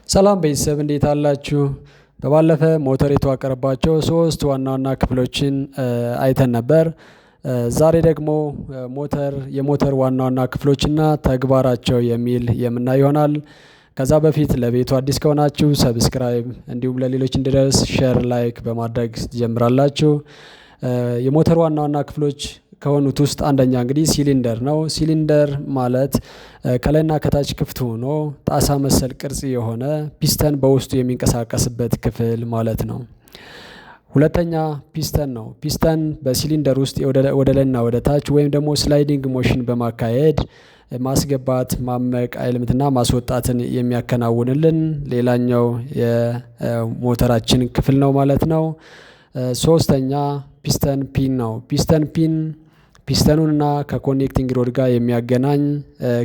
ሰላም ቤተሰብ፣ እንዴት አላችሁ? በባለፈ ሞተር የተዋቀረባቸው ሶስት ዋና ዋና ክፍሎችን አይተን ነበር። ዛሬ ደግሞ ሞተር የሞተር ዋና ዋና ክፍሎችና ተግባራቸው የሚል የምናይ ይሆናል። ከዛ በፊት ለቤቱ አዲስ ከሆናችሁ subscribe፣ እንዲሁም ለሌሎች እንዲደርስ share፣ like በማድረግ ትጀምራላችሁ። የሞተር ዋና ዋና ክፍሎች ከሆኑት ውስጥ አንደኛ እንግዲህ ሲሊንደር ነው። ሲሊንደር ማለት ከላይና ከታች ክፍት ሆኖ ጣሳ መሰል ቅርጽ የሆነ ፒስተን በውስጡ የሚንቀሳቀስበት ክፍል ማለት ነው። ሁለተኛ ፒስተን ነው። Piston በ cylinder ውስጥ ወደ ላይና ወደ ታች ወይም ደግሞ sliding motion በማካሄድ ማስገባት፣ ማመቅ፣ ኃይል ምትና ማስወጣትን የሚያከናውንልን ሌላኛው የሞተራችን ክፍል ነው ማለት ነው። ሶስተኛ piston pin ነው። Piston pin piston ኑንና ከ connecting rod ጋር የሚያገናኝ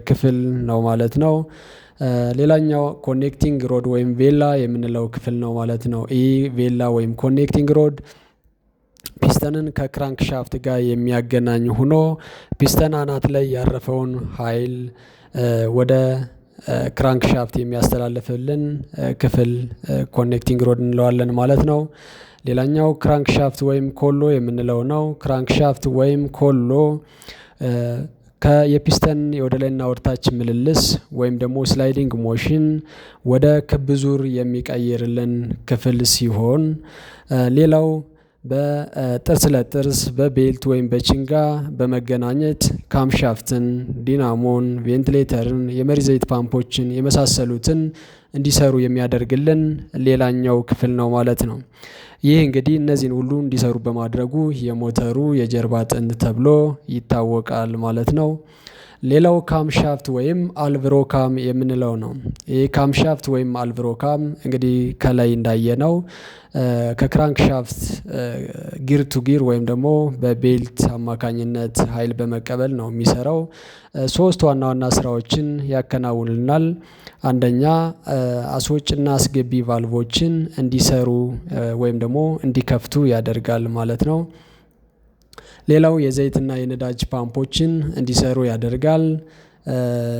ክፍል ነው ማለት ነው። ሌላኛው connecting rod ወይም ቬላ የምንለው ክፍል ነው ማለት ነው። ይህ ቬላ ወይም connecting rod piston ን ከ crankshaft ጋር የሚያገናኝ ሆኖ ፒስተን አናት ላይ ያረፈውን ኃይል ወደ crankshaft የሚያስተላልፍልን ክፍል connecting rod እንለዋለን ማለት ነው። ሌላኛው crankshaft ወይም ኮሎ የምንለው ነው። Crankshaft ወይም ኮሎ የፒስተን የወደ ላይና ወደ ታች ምልልስ ወይም ደግሞ sliding motion ወደ ክብ ዙር የሚቀይርልን ክፍል ሲሆን፣ ሌላው በጥርስ ለጥርስ በ belt ወይም በቺንጋ በመገናኘት camshaft ን፣ ዲናሞን፣ ቬንቲሌተርን፣ የመሪ ዘይት ፓምፖችን የመሳሰሉትን እንዲሰሩ የሚያደርግልን ሌላኛው ክፍል ነው ማለት ነው። ይህ እንግዲህ እነዚህን ሁሉ እንዲሰሩ በማድረጉ የሞተሩ የጀርባ አጥንት ተብሎ ይታወቃል ማለት ነው። ሌላው camshaft ወይም አልቭሮ cam የምንለው ነው። ይህ camshaft ወይም አልቭሮ cam እንግዲህ ከላይ እንዳየነው ከ crankshaft gear to gear ወይም ደግሞ በ belt አማካኝነት ኃይል በመቀበል ነው የሚሰራው። ሶስት ዋና ዋና ስራዎችን ያከናውንልናል። አንደኛ አስወጭና አስገቢ ቫልቮችን እንዲሰሩ ወይም ደግሞ እንዲከፍቱ ያደርጋል ማለት ነው። ሌላው የዘይትና የነዳጅ ፓምፖችን እንዲሰሩ ያደርጋል።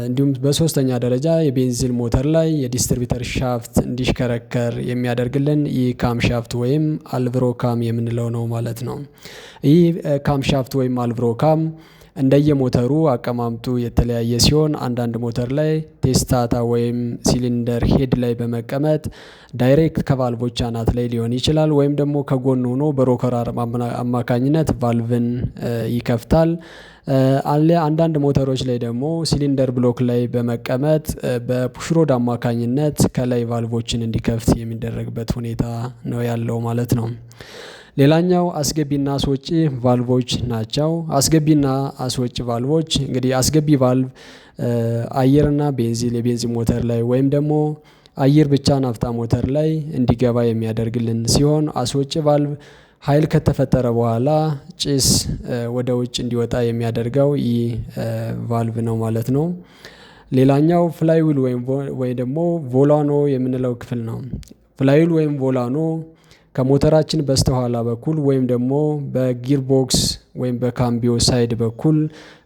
እንዲሁም በሶስተኛ ደረጃ የቤንዚን ሞተር ላይ የ distributor shaft እንዲሽከረከር የሚያደርግልን ይህ camshaft ወይም አልቭሮ cam የምንለው ነው ማለት ነው። ይህ camshaft ወይም አልቭሮ cam እንደየሞተሩ አቀማምጡ የተለያየ ሲሆን፣ አንዳንድ ሞተር ላይ ቴስታታ ወይም cylinder head ላይ በመቀመጥ direct ከቫልቮች አናት ላይ ሊሆን ይችላል፣ ወይም ደግሞ ከጎን ሆኖ በ rocker አማካኝነት ቫልቭን ይከፍታል። አንዳንድ ሞተሮች ላይ ደግሞ cylinder block ላይ በመቀመጥ በ pushrod አማካኝነት ከላይ ቫልቮችን እንዲከፍት የሚደረግበት ሁኔታ ነው ያለው ማለት ነው። ሌላኛው አስገቢና አስወጪ ቫልቮች ናቸው። አስገቢና አስወጪ ቫልቮች እንግዲህ አስገቢ ቫልቭ አየርና ቤንዚን የቤንዚን ሞተር ላይ ወይም ደግሞ አየር ብቻ ናፍጣ ሞተር ላይ እንዲገባ የሚያደርግልን ሲሆን፣ አስወጪ ቫልቭ ኃይል ከተፈጠረ በኋላ ጭስ ወደ ውጭ እንዲወጣ የሚያደርገው ይህ ቫልቭ ነው ማለት ነው። ሌላኛው flywheel ወይ ደግሞ ቮላኖ የምንለው ክፍል ነው። Flywheel ወይም ቮላኖ ከሞተራችን በስተኋላ በኩል ወይም ደግሞ በ gear box ወይም በካምቢዮ side በኩል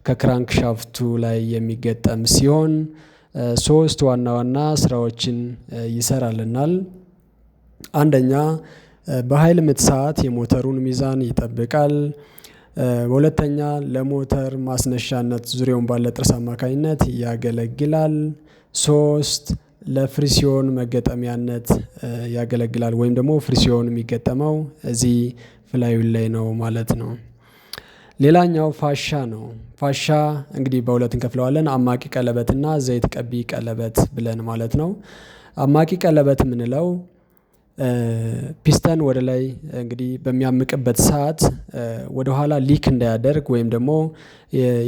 ከ crankshaft ኡ ላይ የሚገጠም ሲሆን ሶስት ዋና ዋና ስራዎችን ይሰራልናል። አንደኛ በኃይል ምት ሰዓት የሞተሩን ሚዛን ይጠብቃል። በሁለተኛ ለሞተር ማስነሻነት ዙሪያውን ባለ ጥርስ አማካኝነት ያገለግላል። ሶስት ለፍሪሲዮን መገጠሚያነት ያገለግላል ወይም ደግሞ ፍሪሲዮን የሚገጠመው እዚህ flywheel ላይ ነው ማለት ነው። ሌላኛው ፋሻ ነው። ፋሻ እንግዲህ በሁለት እንከፍለዋለን፣ አማቂ ቀለበትና ዘይት ቀቢ ቀለበት ብለን ማለት ነው። አማቂ ቀለበት የምንለው ፒስተን ወደ ላይ እንግዲህ በሚያምቅበት ሰዓት ወደ ኋላ leak እንዳያደርግ ወይም ደግሞ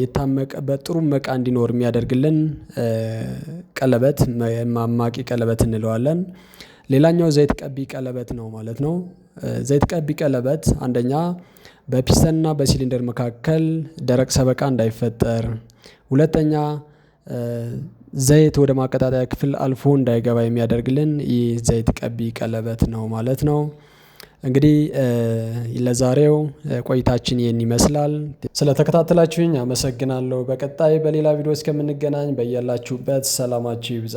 የታመቀበት ጥሩ እመቃ እንዲኖር የሚያደርግልን ቀለበት አማቂ ቀለበት እንለዋለን። ሌላኛው ዘይት ቀቢ ቀለበት ነው ማለት ነው። ዘይት ቀቢ ቀለበት አንደኛ በፒስተንና በሲሊንደር መካከል ደረቅ ሰበቃ እንዳይፈጠር፣ ሁለተኛ ዘይት ወደ ማቀጣጠያ ክፍል አልፎ እንዳይገባ የሚያደርግልን ይህ ዘይት ቀቢ ቀለበት ነው ማለት ነው። እንግዲህ ለዛሬው ቆይታችን ይህን ይመስላል። ስለተከታተላችሁኝ አመሰግናለሁ። በቀጣይ በሌላ ቪዲዮ እስከምንገናኝ በያላችሁበት ሰላማችሁ ይብዛ።